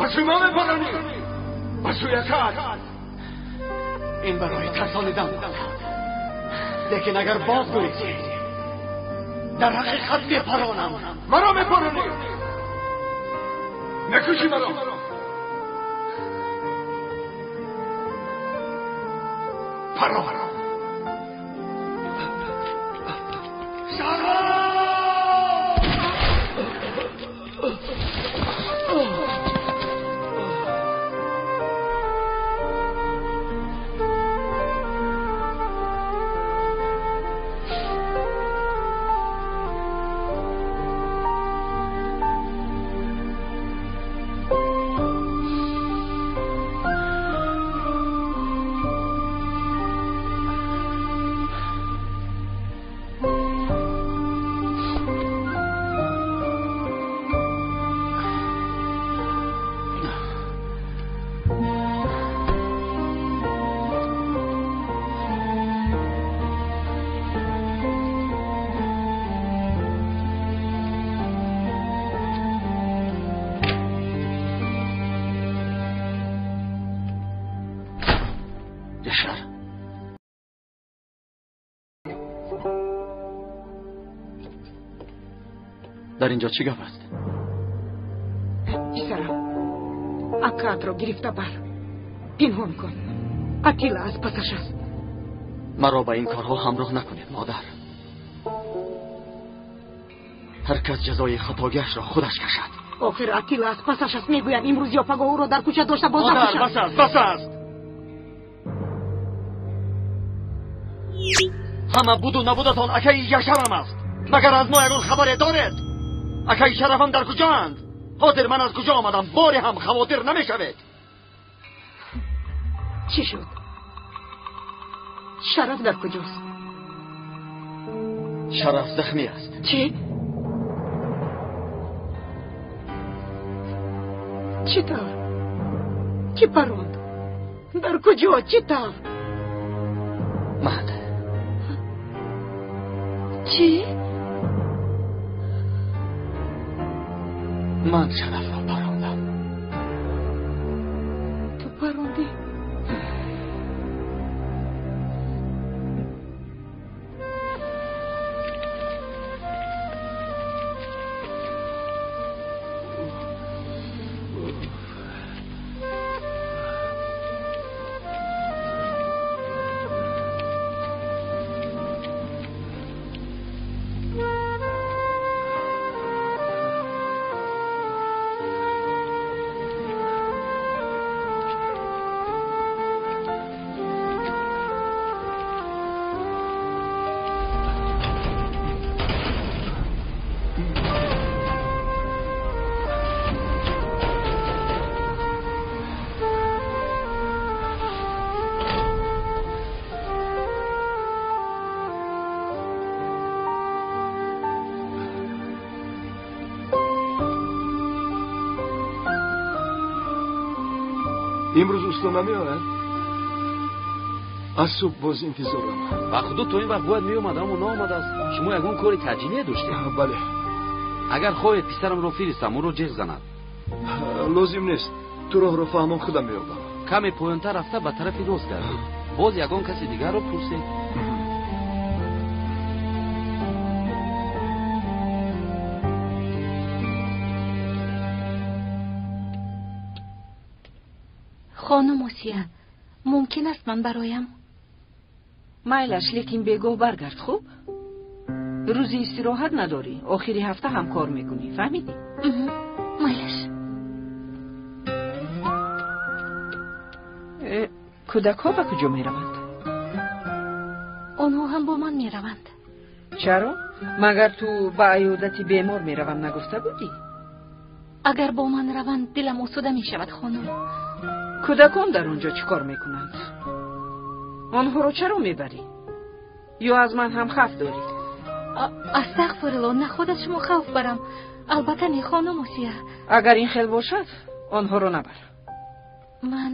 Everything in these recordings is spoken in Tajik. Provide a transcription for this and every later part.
Ба сӯи ман мепаронӣ, ба сӯи акат. Ин барои тарсонидан буд, лекин агар боз гурезӣ, дар ҳақиқат мепаронам. Маро мепаронӣ, мекушӣ маро. Парон. Дар инҷо чӣ гап аст? Писарам, акаатро гирифта бар, пинҳон кун. Атила аз пасаш аст. Маро ба ин корҳо ҳамроҳ накунед, модар. Ҳар кас ҷазои хатогиашро худаш кашад. Охир Атила аз пасаш аст, мегӯям имрӯз ё пагоҳ ӯро дар кӯча дошта боз Модар, бас аст, бас аст. Ҳама буду набудатон акаи Яшарам аст. Магар аз мо ягон хабаре доред? Акаи Шарафам дар куҷоанд? Ҳозир ман аз куҷо омадам, боре ҳам хавотир намешавед. Чӣ шуд? Шараф дар куҷост? Шараф захмӣ аст. Чӣ? Чӣ тавр? Кӣ паронд? Дар куҷо? Чӣ тавр? Ман. Чӣ? Ман Шарафро парондам. Ту парондӣ? Имрӯз усто намеояд? Аз субҳ боз интизорам. Ба худо то ин вақт бояд меомад, аммо наомадааст. Шумо ягон кори таъҷилие доштед? Бале. Агар хоҳед писарамро фиристам, ӯро ҷеғ занад. Лозим нест. Ту роҳро фаҳмон, худам меёбам. Каме поёнтар рафта ба тарафи рост гардед. Боз ягон каси дигарро пурсед. Хонум Осия, мумкин аст ман бароям? Майлаш, лекин бегоҳ баргард, хуб? Рӯзи истироҳат надорӣ, охири ҳафта ҳам кор мекунӣ, фаҳмидӣ? Майлаш. Кӯдакҳо ба куҷо мераванд? Онҳо ҳам бо ман мераванд. Чаро? Магар ту ба аёдати бемор меравам нагуфта будӣ? Агар бо ман раванд, дилам осуда мешавад, хонум. Кӯдакон дар он ҷо чӣ кор мекунанд? Онҳоро чаро мебарӣ? Ё аз ман ҳам хавф дорӣ? Астағфирулло, наход аз шумо хавф барам. Албатта не, хонум Осия. Агар ин хел бошад, онҳоро набар. Ман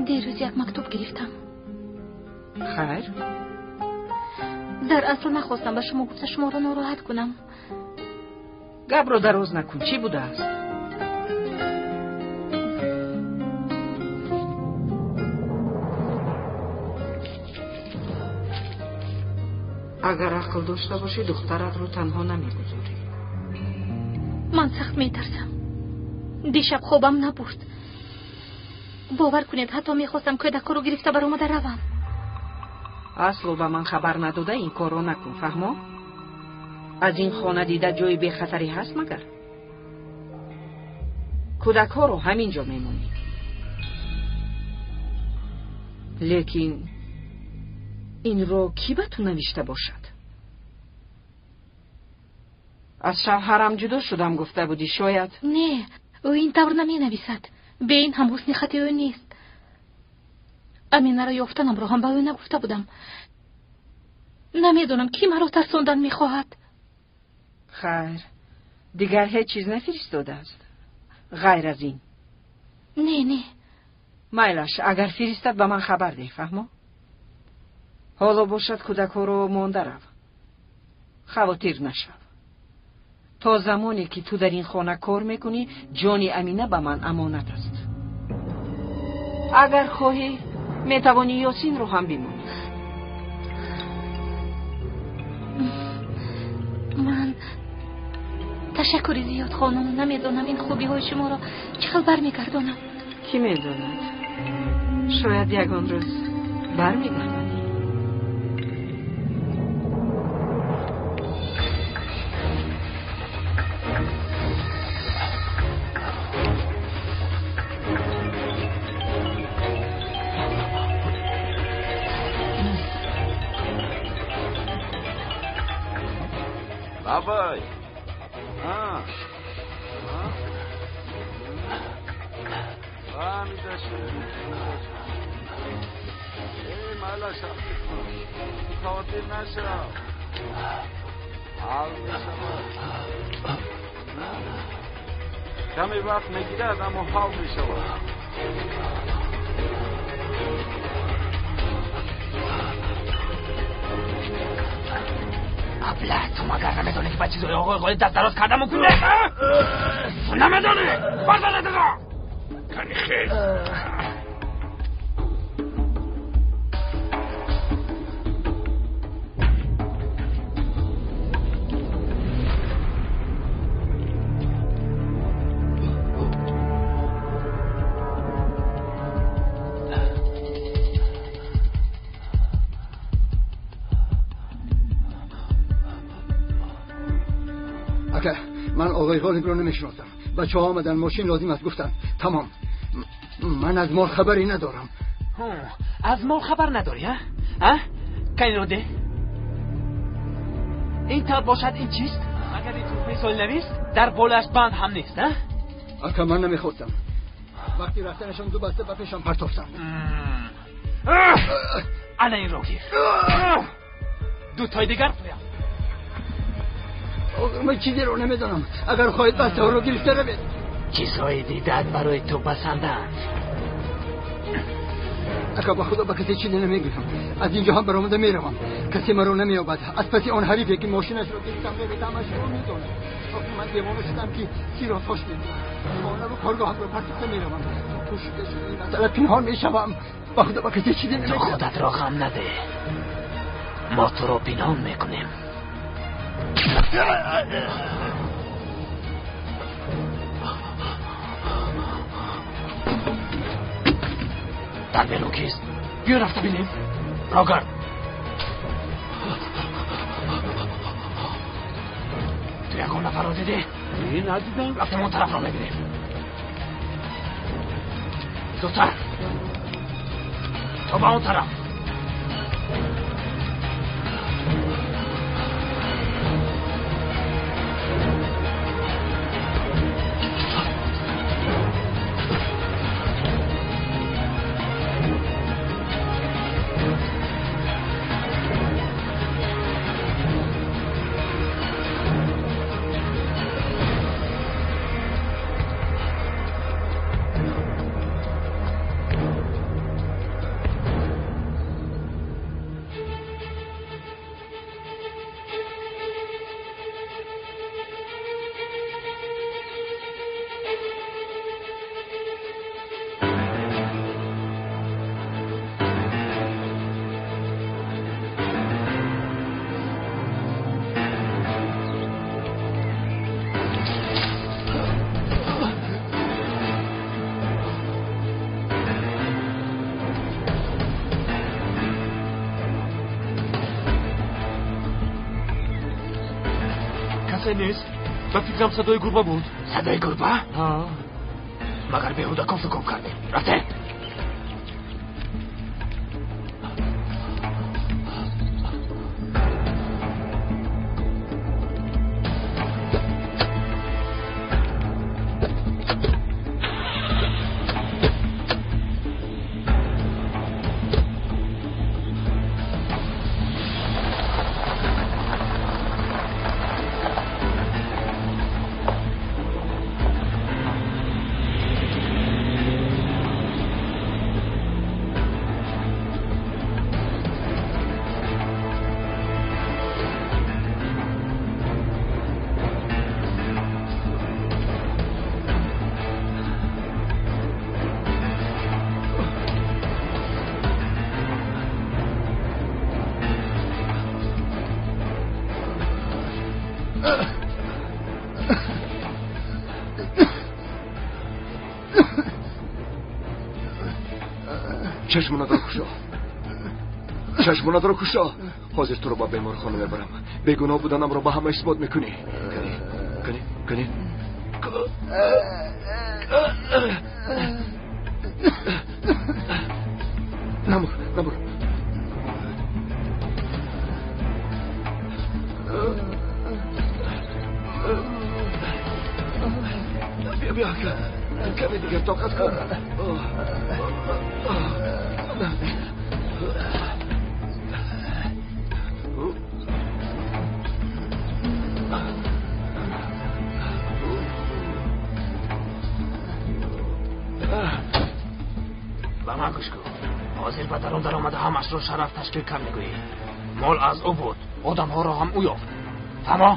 дирӯз як мактуб гирифтам. Хайр? Дар асл нахостам ба шумо гуфта шуморо нороҳат кунам. Гапро дароз накун, чӣ будааст? Агар ақл дошта бошӣ, духтаратро танҳо намегузорӣ. Ман сахт метарсам. Дишаб хобам набурд. Бовар кунед, ҳатто мехостам кӯдакҳоро гирифта баромада равам. Асло ба ман хабар надода ин корро накун, фаҳмо? Аз ин хона дида ҷои бехатарӣ ҳаст магар? Кӯдакҳоро ҳамин ҷо мемонӣ. Лекин инро кӣ ба ту навишта бошад? Аз шавҳарам ҷудо шудам гуфта будӣ, шояд? Не, ӯ ин тавр наменависад. Бе ин ҳам ҳусни хати ӯ нест. Аминаро ёфтанамро ҳам ба ӯ нагуфта будам. Намедонам кӣ маро тарсондан мехоҳад. Хайр, дигар ҳеҷ чиз нафиристодааст ғайр аз ин? Не, не. Майлаш, агар фиристад ба ман хабар деҳ, фаҳмо? Ҳоло бошад кӯдакҳоро монда рав. Хавотир нашав. То замоне ки ту дар ин хона кор мекунӣ, ҷони Амина ба ман амонат аст. Агар хоҳӣ, метавонӣ Ёсинро ҳам бимонӣ. Ман ташаккури зиёд, хонум. Намедонам ин хубиҳои шуморо чӣ хел бармегардонам. Кӣ медонад? Шояд ягон рӯз бармегардонӣ. Давай. Каме вақт мегирад, аммо ҳал мешавад. Абла, ту магар намедонӣ, ки ба чизҳои оғои Ғолиб даст дароз карда мумкин нест? Ту намедонӣ? Барзанедро! Кани хел. Ман оғои Ғолибро намешиносам. Бачаҳо омаданд, мошин лозим аст гуфтанд. Тамом. Ман аз мол хабаре надорам. Аз мол хабар надорӣ, а? Кайро де? Ин тавр бошад, ин чист? Агар ин туҳфаи соли навист, дар болояш банд ҳам нест, а? Ака, ман намехостам. Вақти рафтанашон ду баста ба пешам партофтанд. Ана инро гир. Дутои дигар туям. Ман чизеро намедонам. Агар хоҳед бастаҳоро гирифта равед. Чизҳои дидаат барои ту басандаанд. Ака, ба худо ба касе чизе намегӯям. Аз инҷо ҳам баромада меравам. Касе маро намеёбад. Аз паси он ҳарифе ки мошинашро гирифтам меравед, ҳамашро медонад. Охир ман девона шудам ки сиро фош мекунам. Хонаву коргоҳамро партофта меравам. Пӯшида шуда ин масъала пинҳон мешавам. Ба худо ба касе чизе намегӯям. Ту худатро ғам надеҳ. Мо туро пинҳон мекунем. Дар берун кист? Биё рафта бинем. Рогард. Ту ягон нафарро дидӣ? Не, надидам. Рафтем он тарафро мебинем. Зудтар. То ба он тараф. Касе нест. Ба фикрам садои гурба буд. Садои гурба? Ҳа. Магар беҳуда кофту коб кардем. Рафтем. Чашмонатро кушо, чашмонатро кушо. Ҳозир туро ба беморхона мебарам. Бегуноҳ буданамро ба ҳама исбот мекунӣ. Кани, кани, кани. Намур, намур. Бия, бия, каме дигар тоқат кун. Ба ман гӯш кун. Ҳозир ба дарун даромада ҳамашро Шараф ташкил кард мегӯӣ. Мол аз ӯ буд, одамҳоро ҳам ӯ ёфт. Фаҳмо?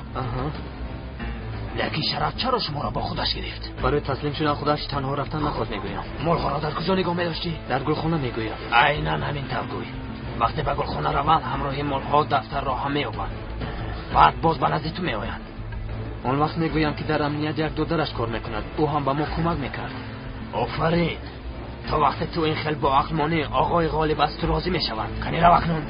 Лекин Шараф чаро шуморо бо худаш гирифт? Барои таслим шудан худаш танҳо рафтан нахост мегӯям. Молҳоро дар куҷо нигоҳ медоштӣ? Дар гулхона мегӯям. Айнан ҳамин тавр гӯй. Вақте ба гулхона раванд, ҳамроҳи молҳо дафтарро ҳам меёбанд. Баъд боз ба назди ту меоянд. Он вақт мегӯям ки дар амният як додараш кор мекунад. Ӯ ҳам ба мо кӯмак мекард. Офарин! То вақте ту ин хел боақл монӣ, оғои Ғолиб аз ту розӣ мешаванд. Кани рав акнун.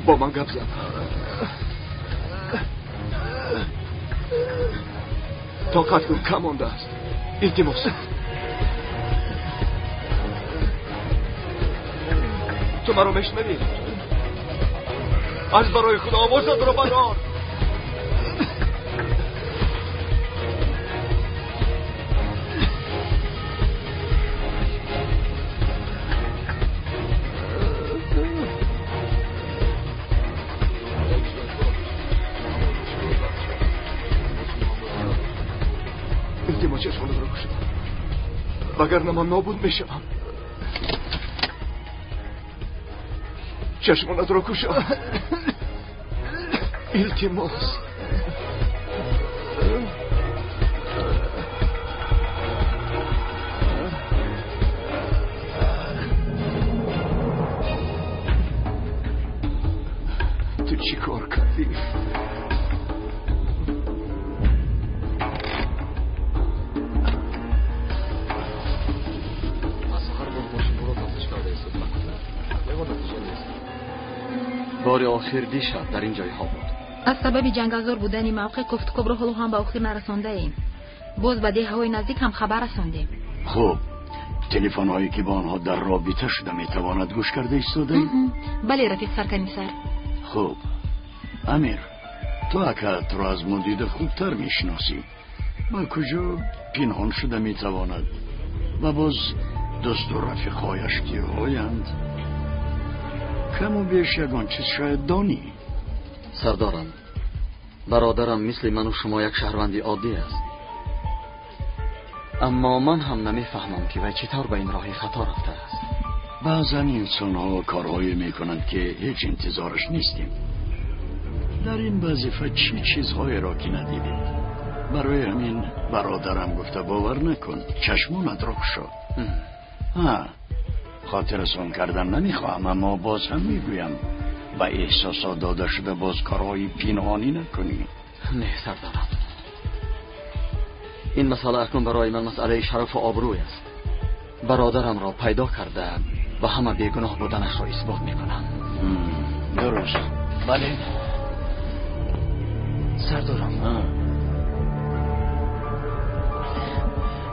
Бо ман гап зан. Тоқат кун, кам мондааст. Илтимос. Ту маро мешунавӣ? Аз барои Худо овозатро барор. Илтимос, чашмонатро кушо, вагарна ман нобуд мешавам. Чашмонатро кушо, илтимос. Ту чӣ кор кардӣ? Бори охир дишаб дар ин ҷойҳо буд. Аз сабаби ҷангалзор будани мавқеъ кофтукобро ҳоло ҳам ба охир нарасондаем. Боз ба деҳаҳои наздик ҳам хабар расондем. Хуб, телефонҳое ки бо онҳо дар робита шуда метавонад гӯш карда истодаем? Бале, рафиқ саркомиссар. Хуб, Амир, ту акаатро аз мо дида хубтар мешиносӣ. Ба куҷо пинҳон шуда метавонад? Ва боз дӯсту рафиқҳояш киҳоянд? Каму беш ягон чиз шояд донӣ. Сардорам, бародарам мисли ману шумо як шаҳрванди оддӣ аст. Аммо ман ҳам намефаҳмам ки вай чӣ тавр ба ин роҳи хато рафтааст. Баъзан инсонҳо корҳое мекунанд ки ҳеҷ интизораш нестем. Дар ин вазифа чӣ чизҳоеро ки надидед. Барои ҳамин бародарам гуфта бовар накун, чашмонатро кушо. Ҳа, Хотиррасон кардан намехоҳам, аммо боз ҳам мегӯям, ба эҳсосот дода шуда боз корҳои пинҳонӣ накунӣ. Не сардарам, ин масъала акнун барои ман масъалаи шарафу обрӯй аст. Бародарамро пайдо карда ва ҳама бегуноҳ буданашро исбот мекунам. Дуруст. Бале сардорам,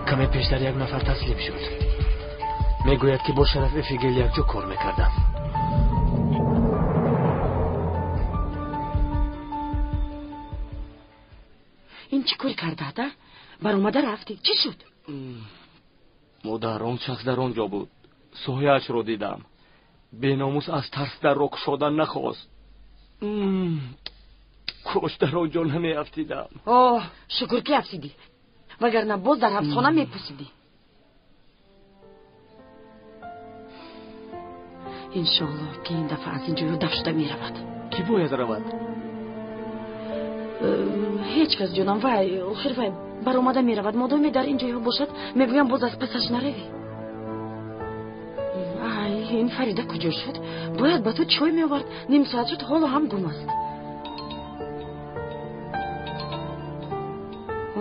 каме пештар як нафар таслим шуд. Мегӯяд, ки бо Шараф Эфигел якҷо кор мекардам. Ин чӣ кор кардаада? Баромада рафтӣ, чӣ шуд? Модар, он шахс дар он ҷо буд, сояашро дидам. Беномус аз тарс дарро кушодан нахост. Кош дар он ҷо намеафтидам. Оҳ, шукр, ки афтидӣ, вагарна боз дар ҳабсхона мепусидӣ. Иншоаллоҳ, ки ин дафъа аз ин ҷоё даф шуда меравад. Кӣ бояд равад? Ҳеҷ кас, ҷонам. Вай охир вай баромада меравад. Модоме дар ин ҷойҳо бошад, мегӯям, боз аз пасаш наравӣ. Ай, ин Фарида куҷо шуд? Бояд ба ту чой меовард. Ним соат шуд, ҳоло ҳам гум аст.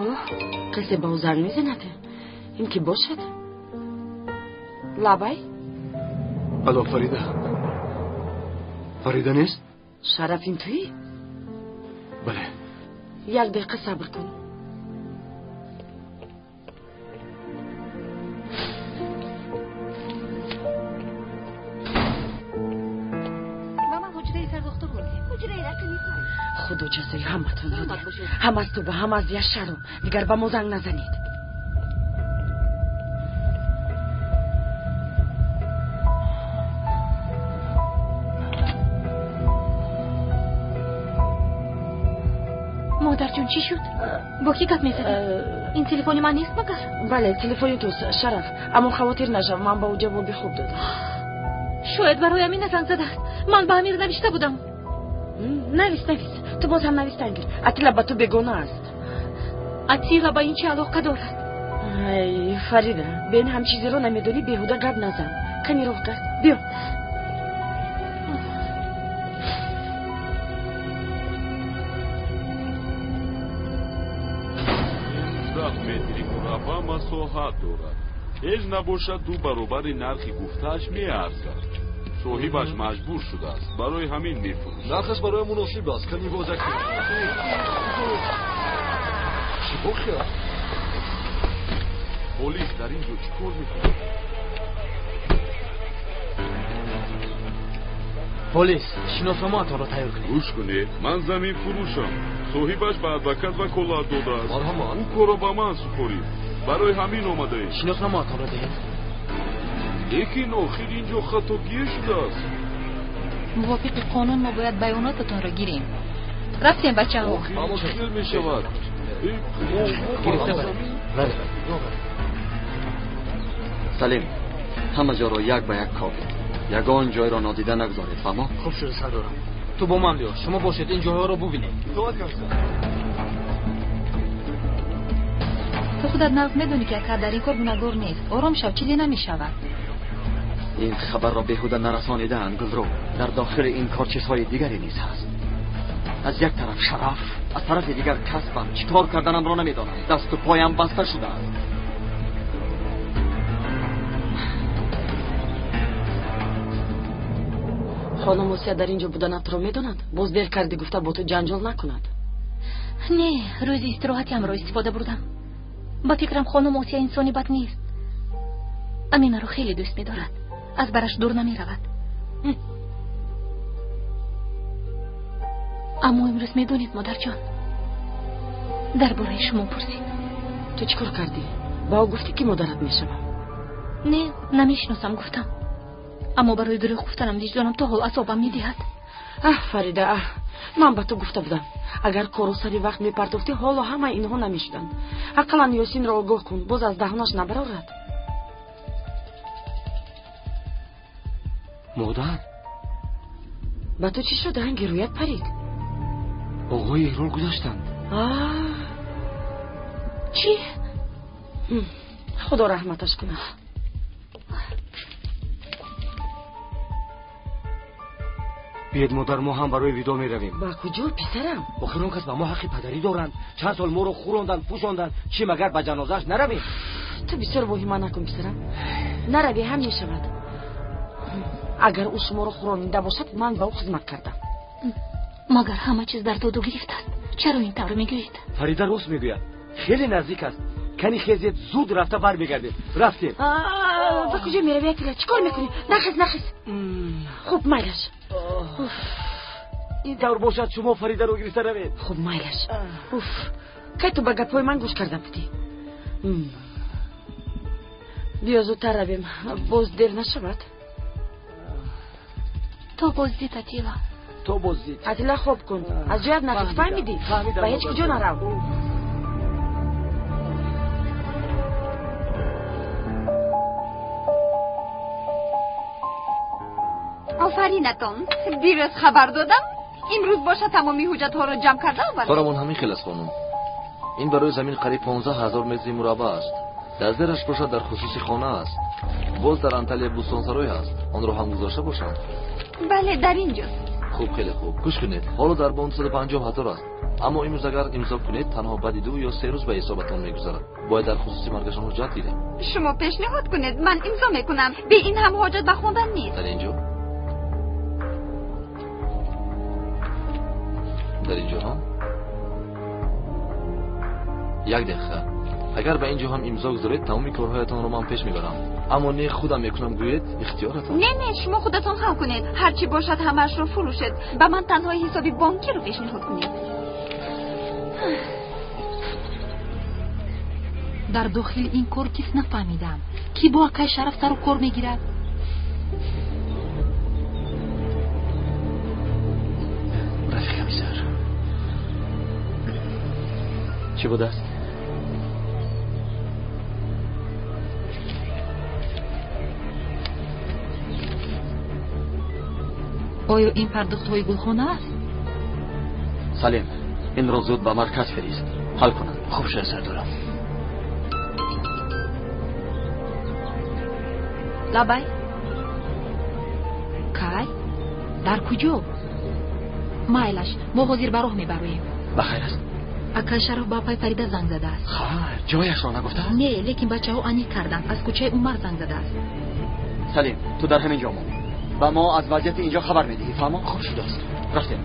Оҳ, касе ба ӯ занг мезанад. Ин ки бошад? Лабай. Алло, Фарида. Фарида нест? Шараф, ин туӣ? Бале. Як дақиқа сабр кун. Ба ман ҳуҷраи сардохтур лозим. Ҳуҷраи рақами панҷ. Худо ҷазои ҳаматонро диҳад, ҳам аз ту ва ҳам аз Яшаро. Дигар ба мо занг назанед. Модарҷон, чӣ шуд? Бо кӣ гап мезадӣ? Ин телефони ман нест магар? Бале, телефони туст, Шараф, аммо хавотир нашав, ман ба ӯ ҷавоби хуб додам. Шояд барои Амина занг задааст. Ман ба Амир навишта будам. Навис, навис, ту боз ҳам навистан гир. Атила ба ту бегона аст. Атила ба ин чӣ алоқа дорад? Ай, Фарида, бе ин ҳам чизеро намедонӣ, беҳуда гап назан. Кани роҳ кард, биё. Метри мураббаъ масоҳат дорад. Ҳеҷ набошад, ду баробари нархи гуфтааш меарзад. Соҳибаш маҷбур шудааст, барои ҳамин мефурӯшад. Нархаш барои муносиб аст. Кани боз як чӣ воқеа? Полис дар ин ҷо чӣ кор мекунад? Полис, шиносномаатонро тайёр кунед. Гӯш кунед, ман замин фурӯшам. Соҳибаш ба адвокат ваколат додааст. Марҳамат. Ӯ корро ба ман супорид, барои ҳамин омадаем. Шиносномаатонро диҳед. Лекин охир ин ҷо хатогие шудааст. Мувофиқи қонун мо бояд баёнотатонро гирем. Рафтем, бачаҳо. Аммо чӣ мешавад? Гирифта баред. Салим, ҳама ҷоро як ба як ковед, ягон ҷойро нодида нагузоред, фаҳмо? Хуб шуда, сардорам. Ту бо ман биё. Шумо бошед, ин ҷойҳоро бубинед. Ту худат нағз медонӣ, ки ака дар ин кор гунаҳгор нест. Ором шав, чизе намешавад. Ин хабарро беҳуда нарасонидаанд, Гулрӯ. Дар дохили ин кор чизҳои дигаре низ ҳаст. Аз як тараф Шараф, аз тарафи дигар касбам. Чӣ кор карданамро намедонам, дасту поям баста шудааст. Хонум Осия дар ин ҷо буданатро медонад? Боз дер кардӣ гуфта бо ту ҷанҷол накунад. Не, рӯзи истироҳатиамро истифода бурдам. Ба фикрам, хонум Осия инсони бад нест. Аминаро хеле дӯст медорад, аз бараш дур намеравад. Аммо имрӯз, медонед, модарҷон, дар бораи шумо пурсид. Ту чӣ кор кардӣ? Ба ӯ гуфтӣ, ки модарат мешавам? Не, намешиносам гуфтам, аммо барои дурӯғ гуфтанам виҷдонам то ҳол азобам медиҳад. Аҳ, Фарида, аҳ, ман ба ту гуфта будам, агар корро сари вақт мепартофтӣ, ҳоло ҳамаи инҳо намешуданд. Ақаллан Ёсинро огоҳ кун, боз аз даҳонаш набарорад. Модар, ба ту чӣ шуд? Ранги рӯят парид. Оғои Эрол гузаштанд. Чӣ? Худо раҳматаш кунад. Биед модар, мо ҳам барои видо меравем. Ба куҷо писарам? Охир он кас ба мо ҳаққи падарӣ доранд. Чанд сол моро хӯронданд, пӯшонданд. Чӣ магар ба ҷанозааш наравем? Ту бисёр воҳима накун писарам. Наравӣ ҳам мешавад. Агар ӯ шуморо хӯронида бошад, ман ба ӯ хизмат кардам. Магар ҳама чиз дар доду гирифт аст? Чаро ин тавр мегӯед? Фарида рост мегӯяд. Хеле наздик аст. Кани хезед, зуд рафта бармегардед. Рафтем. Ба куҷо меравӣ, Атила? Чӣ кор мекунӣ? Нахез, нахез. Хуб, майлаш. Ин тавр бошад, шумо Фаридаро гирифта равед. Хуб, майлаш. Уф, кай ту ба гапҳои ман гӯш карда будӣ? Биё зудтар равем, боз дер нашавад. То боздид, Атила. То боздид. Атила, хоб кун. Аз ҷоят нахез, фаҳмидӣ? Ба ҳеҷ куҷо нарав. Офаринатон. Дирӯз хабар додам, имрӯз боша тамоми ҳуҷҷатҳоро ҷамъ карда овардед. Корамон ҳамин хел аст, хонум. Ин барои замин қариб 15 000 метри мураббаъ аст. Дар зераш бошад дар хусуси хона аст. Боз дар Анталия бӯстонсарой ҳаст. Онро ҳам гузошта бошам? Бале, дар инҷост. Хуб, хеле хуб. Гӯш кунед, ҳоло дар бонк 250 000 аст. Аммо имрӯз агар имзо кунед, танҳо баъди 2 ё 3 рӯз ба ҳисобатон мегузарад. Бояд дар хусуси маргашон ҳуҷҷат гирем. Шумо пешниҳод кунед, ман имзо мекунам. Бе ин ҳам ҳоҷат ба хондан нест. Дар инҷо? Дар инҷо ҳам? Як дақиқа. Агар ба инҷо ҳам имзо гузоред, тамоми корҳоятонро ман пеш мебарам. Аммо не, худам мекунам гӯед, ихтиёратон. Не, не, шумо худатон ҳал кунед. Ҳарчи бошад, ҳамаашро фурӯшед. Ба ман танҳо ҳисоби бонкиро пешниҳод кунед. Дар дохили ин кор кис нафаҳмидам. Кӣ бо акай Шараф сару кор мегирад? Рафиқ комиссар. Чӣ будааст? Оё ин пардохтҳои гулхона аст? Салим, инро зуд ба марказ фирист, ҳал кунанд. Хуб шуда, сардорам. Лабай, кай, дар куҷо? Майлаш, мо ҳозир ба роҳ мебароем. Ба хайр аст? Акай Шараф ба апай Фарида занг задааст. Хайр, ҷояшро нагуфтааст? Не, лекин бачаҳо аниқ карданд, аз кӯчаи Умар занг задааст. Салим, ту дар ҳамин ҷо мон. Ба мо аз вазъияти инҷо хабар медиҳӣ, фаҳмо? Хуб шудааст. Рафтем.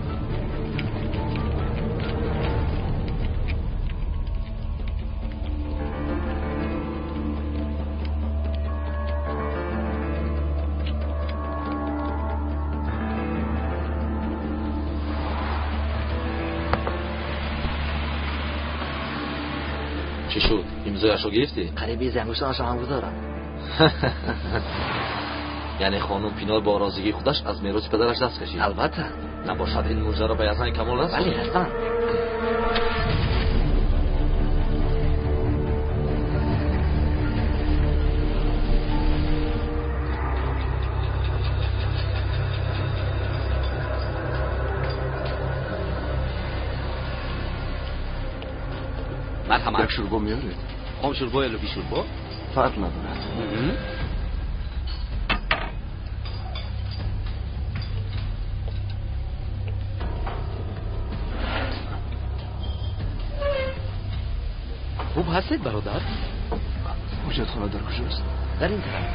Чӣ шуд, имзояшро гирифтӣ? Қариби ангуштонашро ҳам гузорам. Яъне хонум Пинор бо розигии худаш аз мероси падараш даст кашид? Албатта. Набошад, ин муждаро ба Язани Камол расонӣ? Бале, ҳатман. Марҳамат. Як шӯрбо меоред? Хом шӯрбо ё лӯби шӯрбо? Фарқ надорад. Хуб ҳастед, бародар? Ҳуҷҷатхона дар куҷост? Дар ин тараф.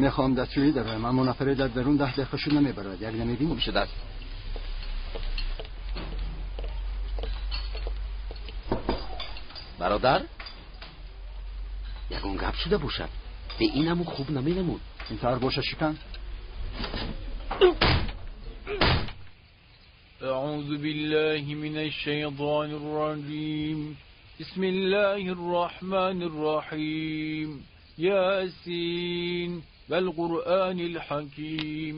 Мехоҳам дастшӯӣ дароям, аммо нафаре дар дарун 10 дақиқа шуд намебарад. Як намебинӣ? Хуб шудааст. Бародар, ягон гап шуда бошад. Бе ин ҳаму хуб наменамуд. Ин тавр бошад, шикан. أعوذ بالله من الشيطان الرجيم. بسم الله الرحمن الرحيم. ياسين والقرآن الحكيم.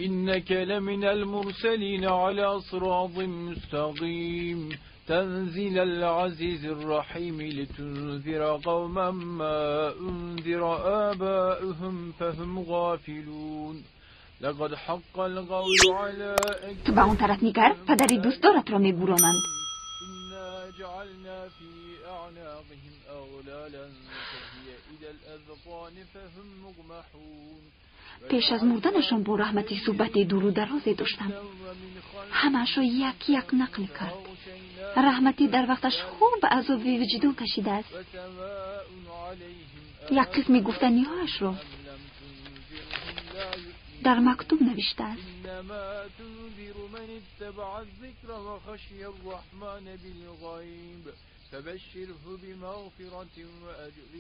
إنك لمن المرسلين على صراط مستقيم. تنزيل العزيز الرحيم لتنذر قوما ما أنذر آباؤهم فهم غافلون. لقد حق القول على تو به آن طرف نگر، پدری دوستدارت را میبورانند. إنا جعلنا في أعناقهم أغلالا فهي إلى الأذقان فهم مقمحون. پیش از مردنشان با رحمتی صحبت دور و درازی داشتم. همه‌اش را یک یک نقل کرد. رحمتی در وقتش خوب به عذاب وجدان کشیده است. یک قسم گفتنی‌هایش را در مکتوب نوشته است. إنما تنذر من اتبع الذكر وخشي الرحمن بالغيب فبشره بمغفرة وأجر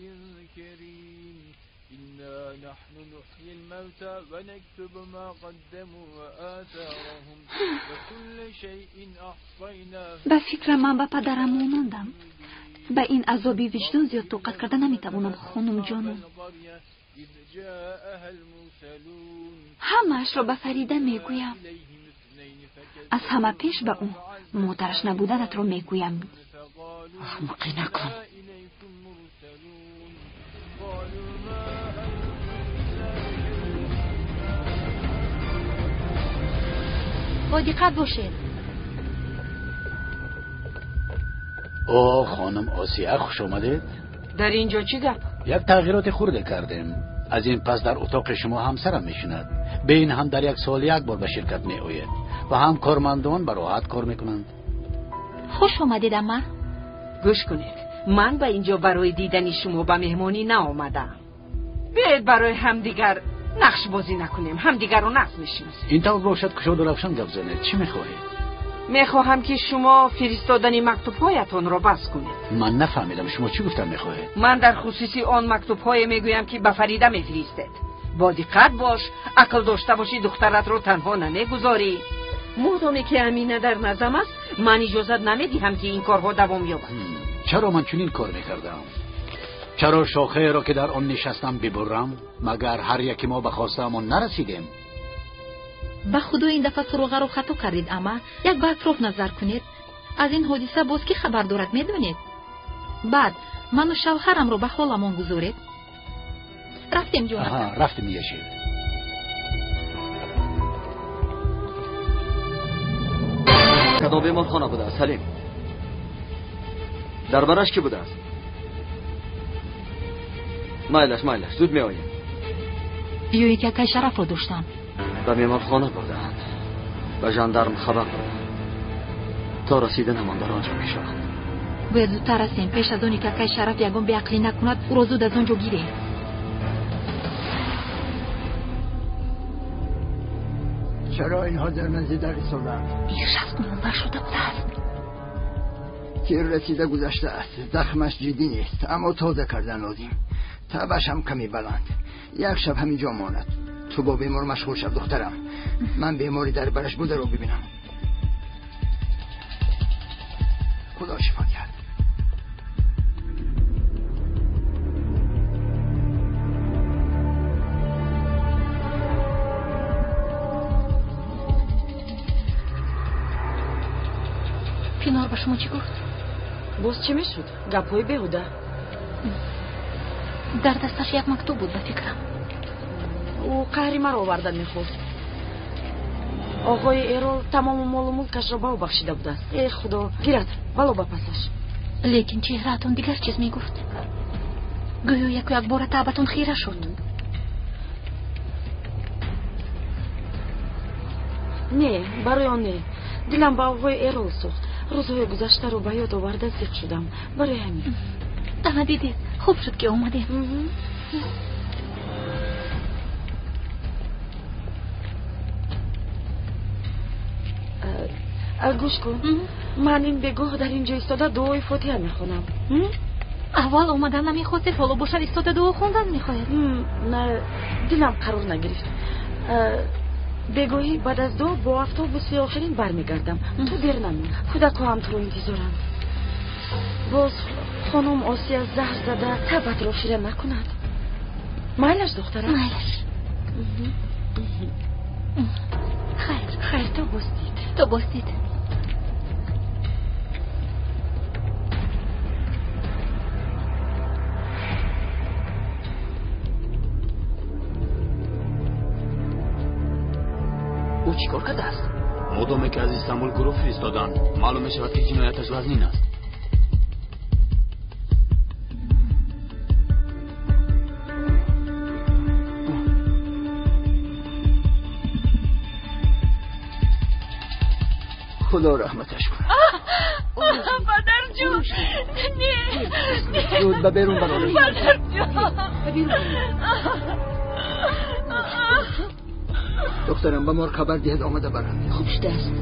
كريم. إنا نحن نحيي الموتى ونكتب ما قدموا وآثارهم وكل شيء أحصيناه. به فکر من به پدرم مانندم. به این عذاب وجدان زیاد طاقت کرده نمیتوانم خانم جانم. همه‌اش را به فریده میگویم. از همه پیش به او مادرش نبودنت را میگویم. احمقی نکن. با دقت باشید. او خانم آسیه، خوش آمدید. در اینجا چی گپ؟ یک تغییرات خورده کردیم. از این پس در اتاق شما همسرم میشیند. به این هم در یک سال یک بار به شرکت می آید و هم کارمندان به راحت کار میکنند. خوش آمدید اما. گوش کنید، من به اینجا برای دیدن شما به مهمانی نآمدم. بیاید برای همدیگر نقش بازی نکنیم، همدیگر رو نقش میشناسیم. این طور باشد کشاد و روشن گپ زنید. چی میخواهید؟ میخواهم که شما فرستادن مکتوبهایتان را بس کنید. من نفهمیدم شما چی گفتن میخواهید. من در خصوص آن مکتوبهای میگویم که به فریده میفرستید. با دقت باش، عقل داشته باشی، دخترت رو تنها نمیگذاری. مادامی که امینه در نظم است، من اجازت نمیدهم که این کارها دوام یابد. چرا من چنین کار میکردم؟ چرا شاخه را که در آن نشستم ببرم؟ مگر هر یکی ما به خواستهمان نرسیدیم؟ به خدا این دفعه سراغه رو خطا کردید اما یک به اطراف نظر کنید. از این حادثه باز کی خبر دارد میدونید؟ بعد من و شوهرم رو به حالمان گذارید. رفتیم جونم. آها رفتیم یشید. کدام بیمارخانه بوده است سلیم؟ در برش کی بوده است؟ مایلش مایلش زود می آیم. یا یکی اکای شرف رو داشتم. به بیمارخانه بردند. به ژاندارم خبر دادند. تا رسیدن من در آنجا می شوند. باید زودتر رسیم پیش از آنی که اکای شرف یگان بیعقلی نکند او را زود از آنجا گیریم. چرا اینها در منزل در ایستادند؟ بیش از گمانبر شده بوده است. تیر رسیده گذشته است. زخمش جدی نیست، اما تازه کردن لازم. تبش هم کمی بلند. یک شب همینجا ماند. تو با بیمار مشغول شو دخترم. من بیماری در برش بوده رو ببینم. خدا شفا کرد. پینار به شما چی گفت؟ باز چی میشد؟ گپ‌های بیهوده. در دستش یک مکتوب بود به فکرم. او قهری مرا آورده میخواست. آقای ایرول تمام مال و ملکش را به او بخشیده بوده است. ای خدا، گیرد بلا به پسش. لیکن چهرهتون دیگر چیز میگفت. گویا یک و یک بار تابتون خیره شد. نه، برای آن نه. دلم به آقای ایرول سوخت. روزهای گذشته رو به یاد آورده زیق شدم. برای همین. اما دیدید خوب شد که اومدیم. Гӯш кун, ман ин бегоҳ дар ин ҷо истода дуои фотиҳа мехонам. Аввал омадан намехостед, ҳоло бошад истода дуо хондан мехоҳед. Дилам қарор нагирифт. Бегоҳӣ баъд аз дуо бо автобуси охирин бармегардам. Ту дер намон, кӯдакҳо ҳам туро интизоранд. Боз хонум Осия заҳр зада табатро хира накунад. Майлаш, духтарам? Майлаш. Хайр. Хайр, то боздид. То боздид. Ӯ чӣ кор кардааст? Модоме ки аз Истанбул гурӯҳ фиристоданд, маълум мешавад ки ҷинояташ вазнин аст. Худо раҳматаш кунад. Падарҷон, не, зуд ба берун бароред. Падарҷон, духтарам ба мор хабар диҳед, омада баранд. Хуб шудааст.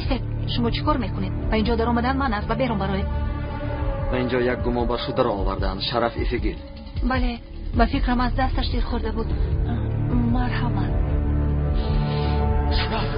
Истед, шумо чӣ кор мекунед? Ба инҷо даромадан ман аст, ба берун бароед. Ба инҷо як гумонбаршударо овардаанд, Шараф Ифигил. Бале, ба фикрам аз дасташ тир хӯрда буд. Марҳамат. Шараф!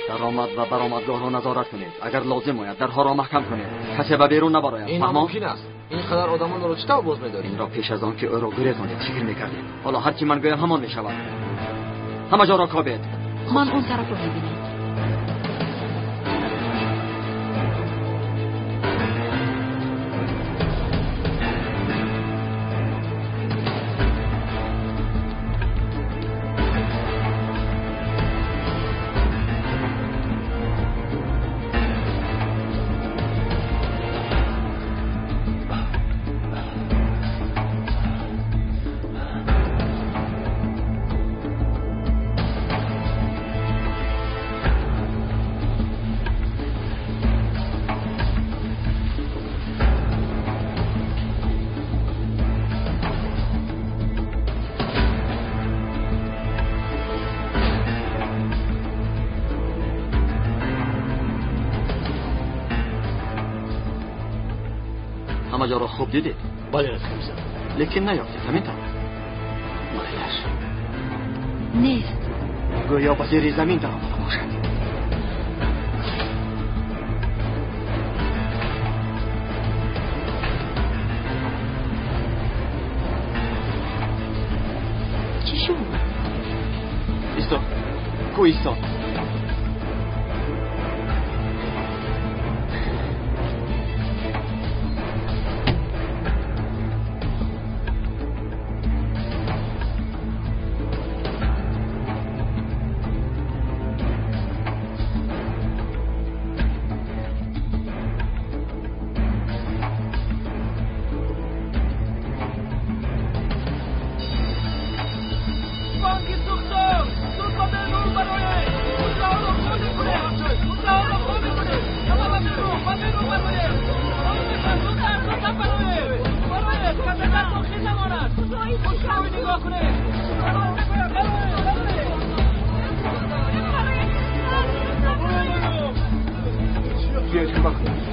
Даромад ва баромадгоҳро назорат кунед. Агар лозим ояд, дарҳоро маҳкам кунед. Касе ба берун набарояд. Ин номумкин аст. Ин қадар одамонро чӣ тавр боз медоред? Инро пеш аз он ки ӯро гурезонед фикр мекардем. Ҳоло ҳар чӣ ман гӯям ҳамон мешавад. Ҳама ҷоро кобед. Ман он тарафро мебинам. ҳама ҷоро хуб дидед? Бале, рафиқза. Лекин наёфтед, ҳамин тавр? Майлаш. Нест. Гӯё ба зери замин даромада бошад. Чӣ шуд? Исто. Ку исто. بیاید کمک کنید.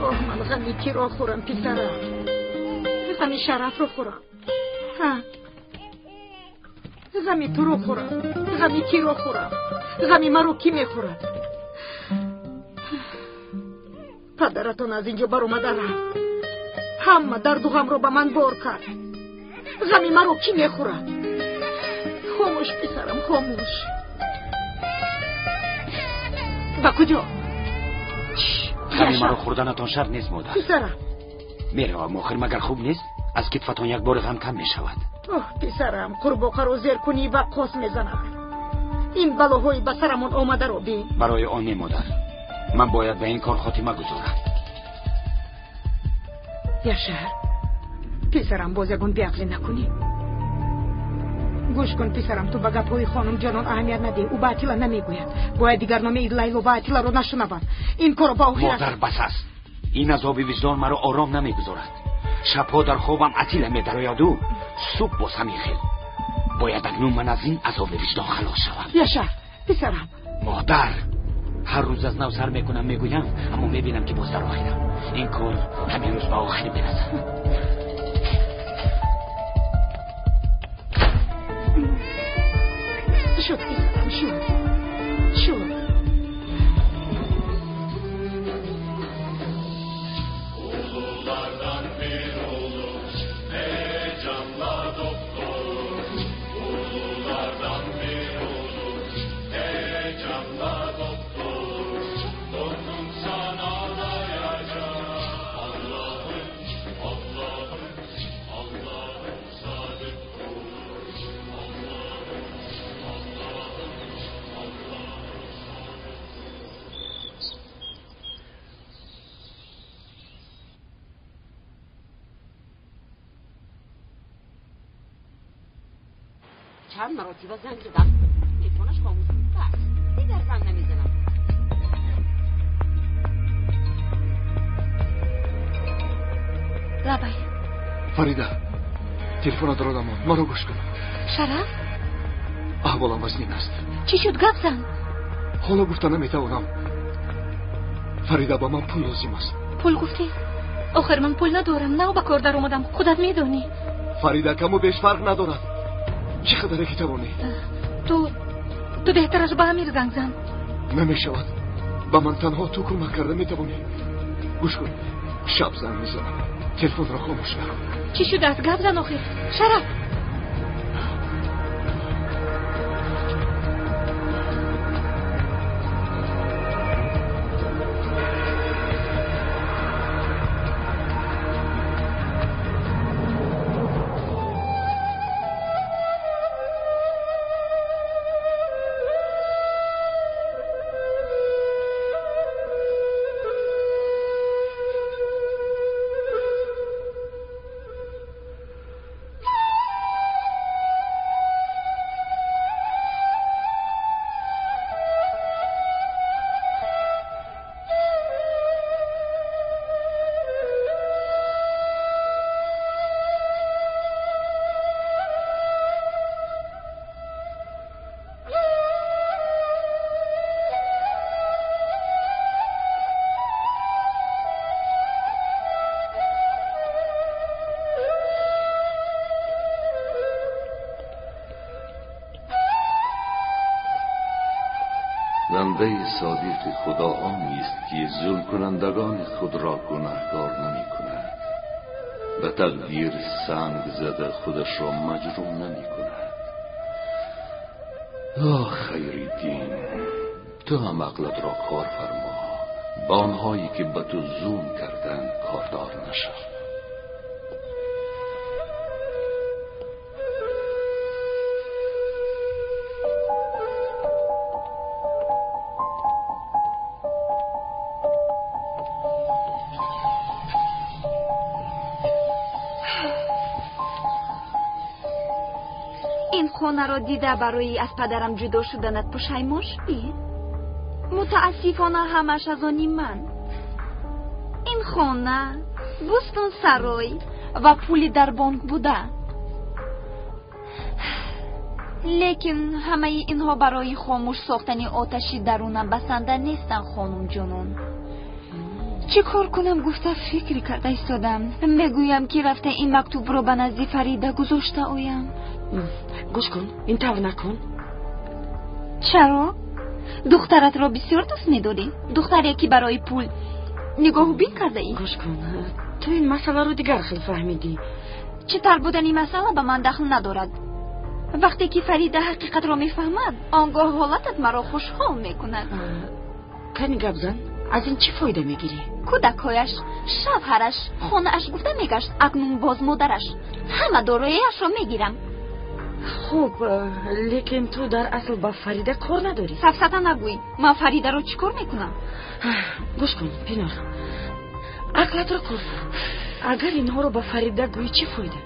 آه من غمی کی را خورم پسرم، غمی شرف رو خورم، ها غمی تو رو خورم، غمی کی رو خورم، غمی من رو کی میخورد؟ پدرتان از اینجا بر اومده رفت، همه درد و غم رو به من بار کرد. غمی من رو کی میخورد؟ خاموش پسرم، خاموش. به کجا؟ غمی مرا خوردنتان شرط نیست مادر. پسرم میروم آخر، مگر خوب نیست؟ از کتفتان یک بار غم کم میشود. اوه پسرم، قورباغه رو زیر کنی و قاس میزند. این بلاهای به سرمون آمده رو بین. برای آن نه مادر، من باید به این کار خاتمه گذارم. یاشار پسرم، باز یگون بیعقلی نکنی. گوش کن پسرم، تو به گپهای خانم جانان اهمیت نده. او به اتیلا نمیگوید. باید دیگر نام لیلا و اتیلا رو نشنود. این کارو با آخر مادر بس است. این عذاب وجدان مرا آرام نمیگذارد. شبها در خوابم اتیلا میدراید و صبح باز همین خیل. باید اکنون من از این عذاب وجدان خلاص شوم. یاشار پسرم. مادر هر روز از نو سر میکنم میگویم، اما میبینم که باز در آخرم. این کار همین روز به آخر میرسد. شد پسرم، شد شد. چند مراتبه زنگ زدم، تلفنش خاموش بود. بس دیگر زنگ نمیزنم. لبای فریده، تلفن دادم، مرا گوش کن. شرف، احوالم وزنین است. چی شد؟ گپ زن. حالا گفته نمیتوانم. فریده، با من پول لازم است. پول گفتی؟ آخر من پول ندارم، نه به کار در اومدم، خودت میدونی. فریده کم و بیش فرق ندارد. چه خبره که توانی؟ تو بهتر از به امیر زنگ زن. نمیشود. به من تنها تو کمک کرده میتوانی. گوش کن، شب زنگ میزنم، تلفن را خاموش نکن. چی شده است؟ گپ زن آخر. شرف. بنده صادق خدا آنی است که ظلم کنندگان خود را گناهکار نمی کند، به تقدیر سنگ زده خودش را مجروم نمی کند. آه خیرالدین، تو هم عقلت را کار فرما، با آنهایی که به تو ظلم کردند کاردار نشو. Ин хонаро дида барои аз падарам ҷудо шуданат пушаймон шудӣ? Мутаассифона ҳамааш аз они ман. Ин хона, бӯстонсарой ва пули дар бонк буда. Лекин ҳамаи инҳо барои хомӯш сохтани оташи дарунам басанда нестанд, хонумҷонон. Чӣ кор кунам гуфта фикр карда истодам. Мегӯям ки рафта ин мактубро ба назди Фарида гузошта оям. Гӯш кун, ин тавр накун. Чаро? Духтаратро бисёр дӯст медорӣ? Духтаре ки барои пул нигоҳубин кардаӣ? Гӯш кун, ту ин масъаларо дигар хел фаҳмидӣ. Чӣ тавр будани масъала ба ман дахл надорад. Вақте ки Фарида ҳақиқатро мефаҳмад, он гоҳ ҳолатат маро хушҳол мекунад. Кани гап зан, аз ин чӣ фоида мегирӣ? Кӯдакҳояш, шавҳараш, хонааш гуфта мегашт, акнун боз модараш. Ҳама дорояшро мегирам. Хуб, лекин ту дар асл ба Фарида кор надорӣ. Сафсата нагӯй, ман Фаридаро чӣ кор мекунам? Гӯш кун, Пинор, ақлатро кор кун. Агар инҳоро ба Фарида гӯӣ, чӣ фоида?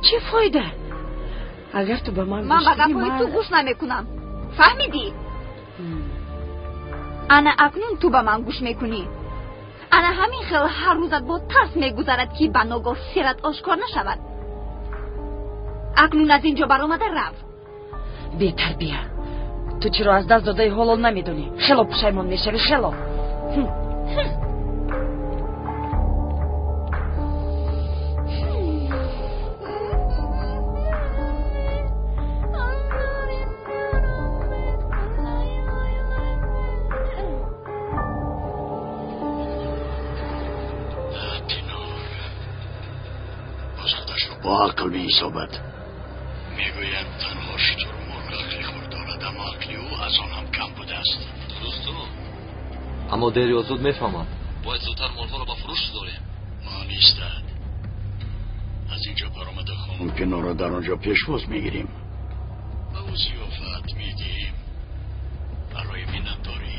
Чӣ фоида? Агар ту ба ман ман ба гапҳои ту гӯш намекунам. Фаҳмидӣ? Ана акнун ту ба ман гӯш мекунӣ. Ана ҳамин хел ҳар рӯзат бо тарс мегузарад, ки ба ногоҳ сират ошкор нашавад. Акнун аз ин ҷо баромада рав. Бетарбия, ту чиро аз даст додаи ҳоло намедонӣ. Хело пушаймон мешавӣ, хело. Бо ақл меҳисобад. Мегӯянд танҳо шутурмурғ ақли худ дорад, аммо ақли ӯ аз он ҳам кам будааст. Дуруст, аммо дер ё зуд мефаҳмад. Бояд зудтар молҳоро ба фурӯш гузорем. Монистад. Аз инҷо баромада хонум Пинорро дар он ҷо пешвоз мегирем. Ба ӯ зиёфат медиҳем барои миннатдорӣ.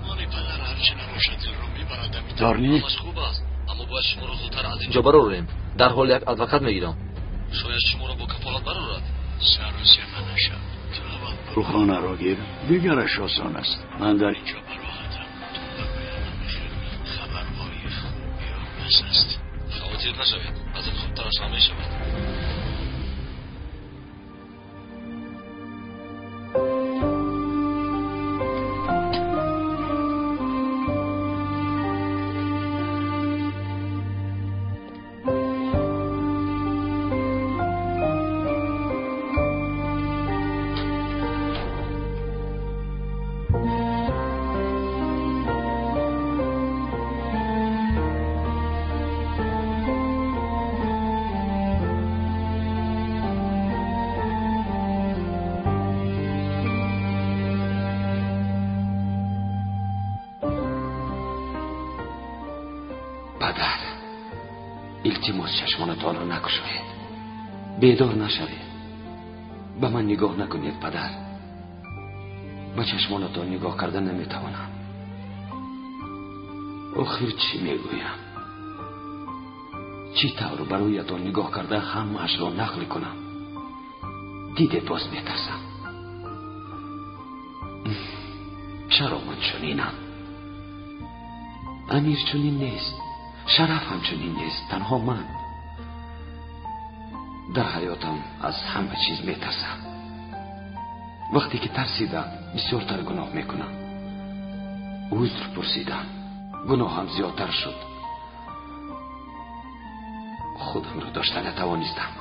Моли падар ҳарчи набошад дилро мебарад. Амитор нест? Ҳамаш хуб аст, аммо бояд шуморо зудтар аз инҷо барорем. Дар ҳол як адвокат мегирам. Шояд шуморо бо кафолат барорад. Саросема нашав. Ту аввал рӯхонаро гир, дигараш осон аст. Ман дар инҷо бароҳатам. Ту бигӯям ҳамихел хабарҳои хуб биёр, бас аст. Хавотир нашавед, аз ин хубтараш ҳам мешавад. Падар, илтимос чашмонатонро накушоед, бедор нашавед, ба ман нигоҳ накунед, падар. Ба чашмонатон нигоҳ карда наметавонам. Охир чӣ мегӯям? Чӣ тавр ба рӯятон нигоҳ карда ҳамаашро нақл кунам? Дидед, боз метарсам. Чаро ман чунинам? Амир чунин нест, Шараф ҳам чунин нест, танҳо ман. Дар ҳаётам аз ҳама чиз метарсам. Вақте ки тарсидам, бисёртар гуноҳ мекунам. Узр пурсидам, гуноҳам зиёдтар шуд. Худамро дошта натавонистам.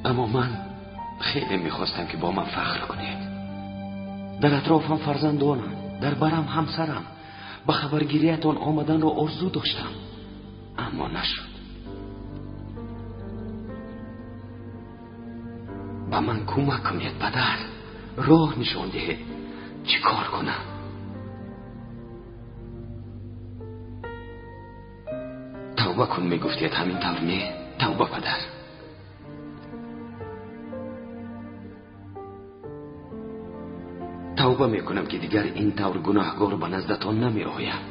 Аммо ман хеле мехостам ки бо ман фахр кунед. Дар атрофам фарзандонам, дар барам ҳамсарам. Ба хабаргириятон омаданро орзу доштам, аммо нашуд. Ба ман кӯмак кунед, падар. Роҳ нишон диҳед, чӣ кор кунам? Тавба кун мегуфтед, ҳамин тавр не? Тавба, падар. Тавба мекунам ки дигар ин тавр гунаҳгор ба наздатон намеоям.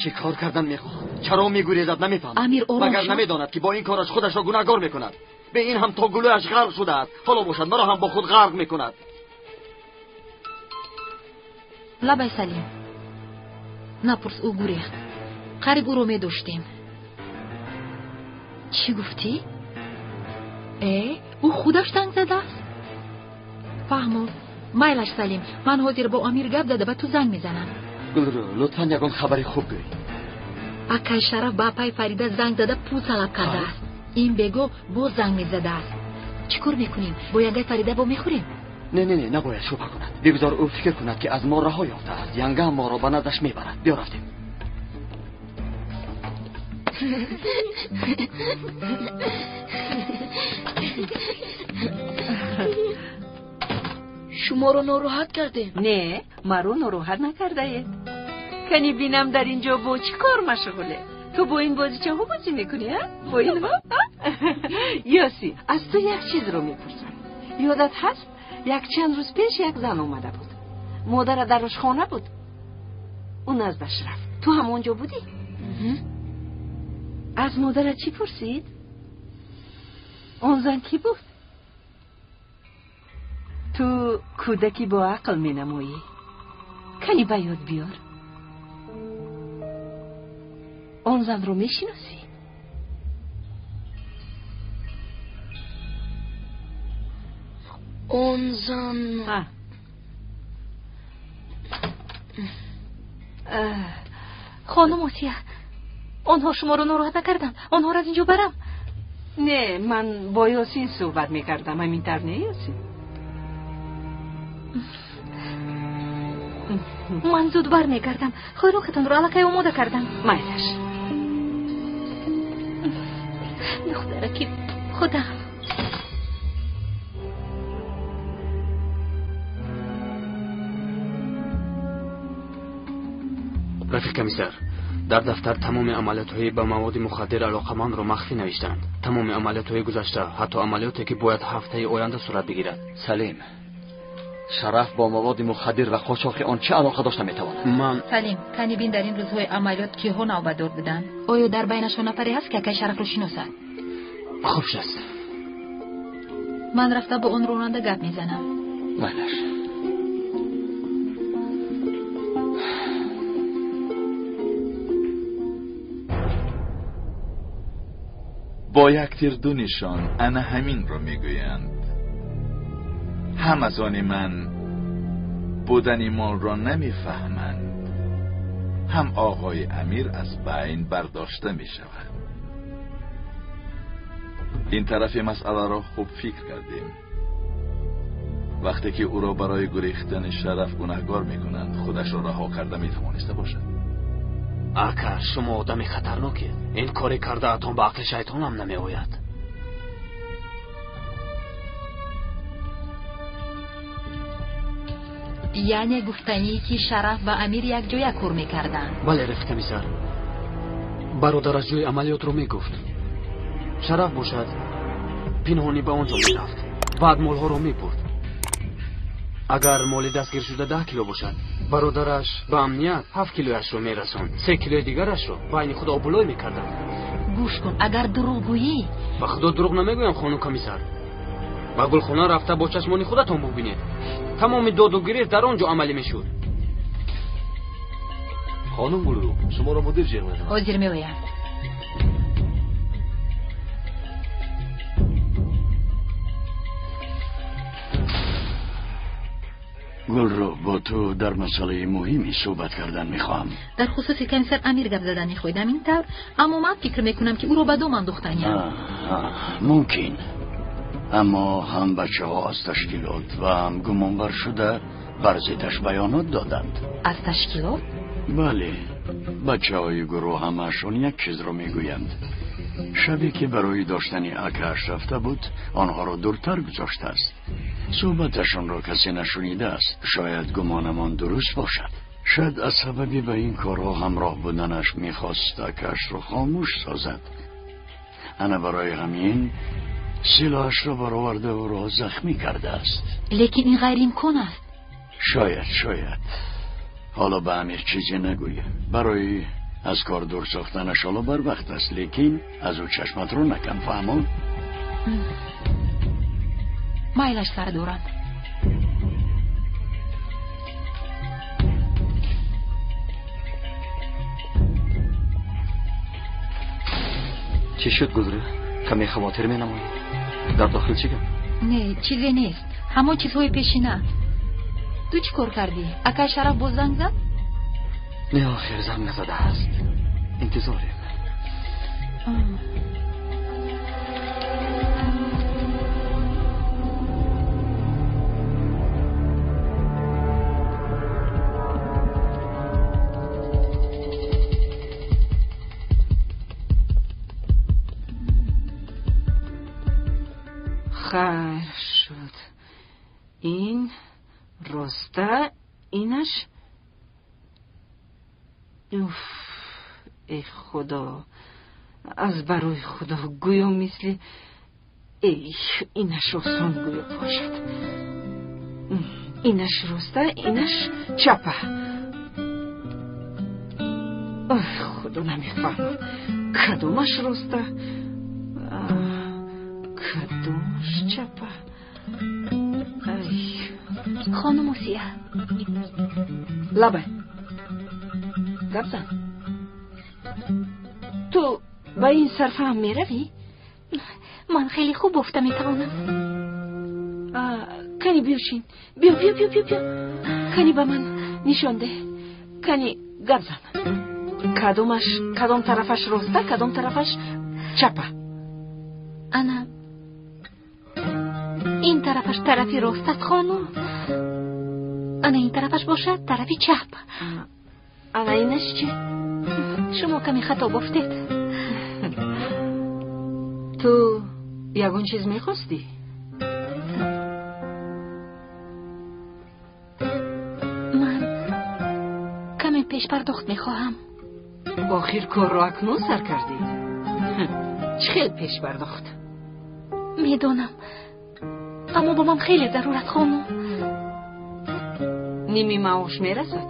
Чӣ кор кардан мехоҳад? Чаро мегурезад намефаҳмам. Амир, ором магар шав. Намедонад ки бо ин кораш худашро гунаҳгор мекунад? Ба ин ҳам то гулӯяш ғарқ шудааст. Ҳоло бошад маро ҳам бо худ ғарқ мекунад. Лабай Салим, напурс, ӯ гурехт. Қариб ӯро медоштем. Чӣ гуфтӣ? Ӯ худаш танг задааст? Фаҳмо. Майлаш Салим, ман ҳозир бо Амир гап зада ба ту занг мезанам. Гулрӯ, лутфан ягон хабари хуб гӯй. Акай Шараф ба апай Фарида занг зада пул талаб кардааст. Ин бего боз занг мезадааст. Чӣ кор мекунем? Бо янгай Фарида бо мехӯрем? Не, не, не, набояд шубҳа кунад. Бигузор ӯ фикр кунад ки аз мо раҳо ёфтааст. Янгаам моро ба наздаш мебарад. Биё рафтем. Шуморо нороҳат кардем? Не, маро нороҳат накардаед. Кани бинам дар ин ҷо бо чӣ кор машғуле? Ту бо ин бозичаҳо бозӣ мекунӣ, а? Бо инҳо? Ёси, аз ту як чизро мепурсам. Ёдат ҳаст? Як чанд рӯз пеш як зан омада буд. Модара дар ошхона буд. Ӯ наздаш рафт. Ту ҳам он ҷо будӣ? Аз модара чӣ пурсид? Он зан кӣ буд? Ту кӯдаки бо ақл менамоӣ. Кани ба ёд биёр. Он занро мешиносӣ? Он зан... Хонум Осия, онҳо шуморо нороҳат накарданд. Онҳоро аз ин ҷо барам. Не, ман бо Ёсин суҳбат мекардам. Ҳамин тавр не, Ёсин? Ман зуд бармегардам. Хӯрокатонро аллакай омода кардам. Майлаш. Духтараки худам. Рафиқ комиссар, дар дафтар тамоми амалиётҳои ба маводи мухаддир алоқамандро махфӣ навиштанд. Тамоми амалиётҳои гузашта, ҳатто амалиёте ки бояд ҳафтаи оянда сурат бигирад. Салим, Шараф бо маводи мухаддир ва қочоқи он чӣ алоқа дошта метавонад? Ман Салим, кани бин дар ин рӯзҳои амалиёт киҳо навбатдор буданд? Оё дар байнашон нафаре ҳаст ки акай Шарафро шиносад? Хуб шаст. Ман рафта бо он ронанда гап мезанам. Майлаш. Бо як тир ду нишон ана ҳаминро мегӯянд. Ҳам аз они ман будани молро намефаҳманд, ҳам оғои Амир аз байн бардошта мешавад. Ин тарафи масъаларо хуб фикр кардем. Вақте ки ӯро барои гурехтани Шараф гунаҳгор мекунанд, худашро раҳо карда метавониста бошад. Ака, шумо одами хатарнокед. Ин коре кардаатон ба ақли шайтонам намеояд. Яъне гуфтанӣ ки Шараф ва Амир якҷоя кор мекарданд? Бале, рафиқ комиссар. Бародараш ҷои амалиётро мегуфт. Шараф бошад пинҳонӣ ба он ҷо мерафт, баъд молҳоро мебурд. Агар моли дастгиршуда 10 кило бошад, бародараш ба амният 7 килояшро мерасонд, 3 килои дигарашро байни худ обулой мекарданд. Гӯш кун, агар дурӯғ гӯӣ... Ба худо дурӯғ намегӯям, хонум комиссар. Ба гулхона рафта бо чашмони худатон бубинед. Тамоми доду гирифт дар он ҷо амалӣ мешуд. Хонум Гулрӯ, шуморо мудир ҷеғ мезанад. Ҳозир меоям. Гулрӯ, бо ту дар масъалаи муҳиме суҳбат кардан мехоҳам. Дар хусуси комиссар Амир гап задан мехоҳед, ҳамин тавр? Аммо ман фикр мекунам ки ӯро ба дом андохтаниям. Мумкин. Аммо ҳам бачаҳо аз ташкилот ва ҳам гумонбар шуда бар зиддаш баёнот доданд. Аз ташкилот? Бале, бачаҳои гурӯҳ ҳамаашон як чизро мегӯянд. Шабе ки барои доштани акааш рафта буд, онҳоро дуртар гузоштааст. Суҳбаташонро касе нашунидааст. Шояд гумонамон дуруст бошад. Шояд аз сабаби ба ин корҳо ҳамроҳ буданаш мехост акаашро хомӯш созад. Ана барои ҳамин силоҳашро бароварда ӯро захмӣ кардааст. Лекин ин ғайриимкон аст. Шояд, шояд. Ҳоло ба Амир чизе нагӯя. Барои Аз кор дур сохтанаш ҳоло барвақт аст, лекин аз ӯ чашматро накан, фаҳмон? Майлаш, сардорам. Чӣ шуд, Гулрӯ? Каме хавотир менамоӣ. Дар дохил чӣ гап? Не, чизе нест, ҳамон чизҳои пешина. Ту чӣ кор кардӣ? Акай Шараф боз занг зад? Не, охир занг назадааст. Интизорем. Хайр шуд. Ин роста, инаш. Уф, эй худо, аз барои худо гӯё мисли эй, инаш осон гӯё бошад. Инаш роста, инаш чапа. Ой, худо, намефаҳмам кадомаш роста, кадомаш чапа. Ай. Хонум Осия. Лабай, гап зан. Ту ба ин сарфаҳм меравӣ? Ман хеле хуб бофта метавонам. Кани биёшин, биё, биё, биё, биё, биё. Кани ба ман нишон деҳ. Кани гап зан. Кадомаш, кадом тарафаш роста, кадом тарафаш чапа? Ана ин тарафаш тарафи рост аст, хонум. Ана ин тарафаш бошад тарафи чап. Ана инаш чӣ? Шумо каме хато бофтед. Ту ягон чиз мехостӣ? Ман каме пешпардохт мехоҳам. Охир корро акнун сар кардӣ. Чӣ хел пешпардохт? Медонам, аммо ба ман хеле зарур аст, хонум. Ними маош мерасад?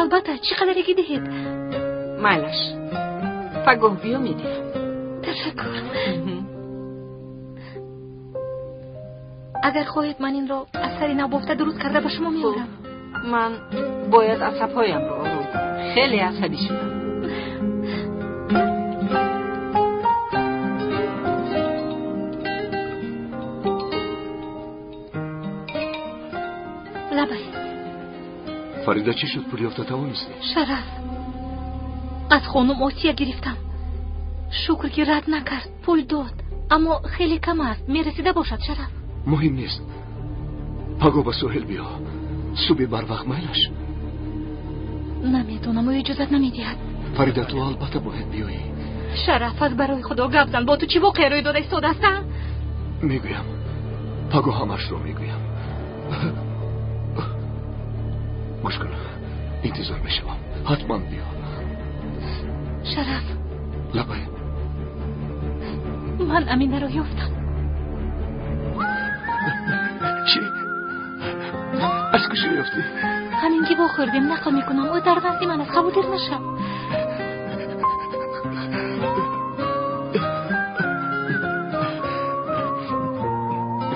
Албатта, чӣ қадаре ки диҳед. Майлаш, пагоҳ биё, медиҳам. Ташаккур. Агар хоҳед, ман инро аз сари нав бофта дуруст карда ба шумо меорам. Ман бояд асабҳоямро ором кунам. Хеле асабӣ шудам. Лабай. Фарида, чӣ шуд, пул ёфта тавонистӣ? Шараф, аз хонум Осия гирифтам. Шукр, ки рад накард, пул дод, аммо хеле кам аст. Мерасида бошад, Шараф? Муҳим нест. Паго ба соҳил биё, субҳи барвақт, майлаш? Намедонам, ӯ иҷозат намедиҳад. Фарида, ту албатта бояд биёӣ. Шараф, аз барои худо гап зан, бо ту чӣ воқеа рӯй дода истодааст? Мегӯям, паго ҳамашро мегӯям. Гӯш кун, интизор мешавам, ҳатман биё. Шараф. Лабай. Ман Аминаро ёфтам. Чӣ? Аз куҷо ёфтӣ? Ҳамин ки вохӯрдем, нақл мекунам. Ӯ дар назди ман аст, хавотир нашав.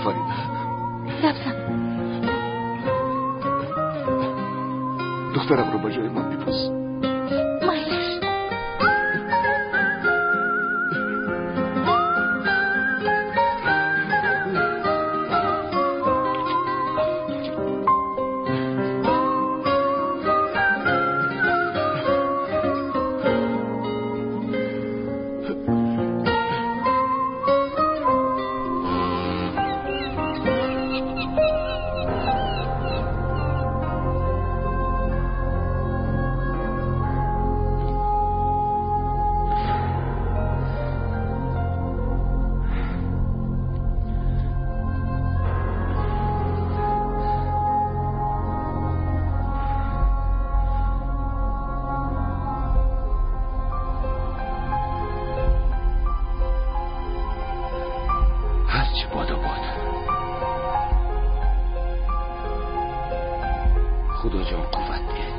Фарида. Гап зан. Духтарамро ба ҷои ман бипӯс. Майлаш. ҳарчи бода бод. Худоҷон, қувват деҳ.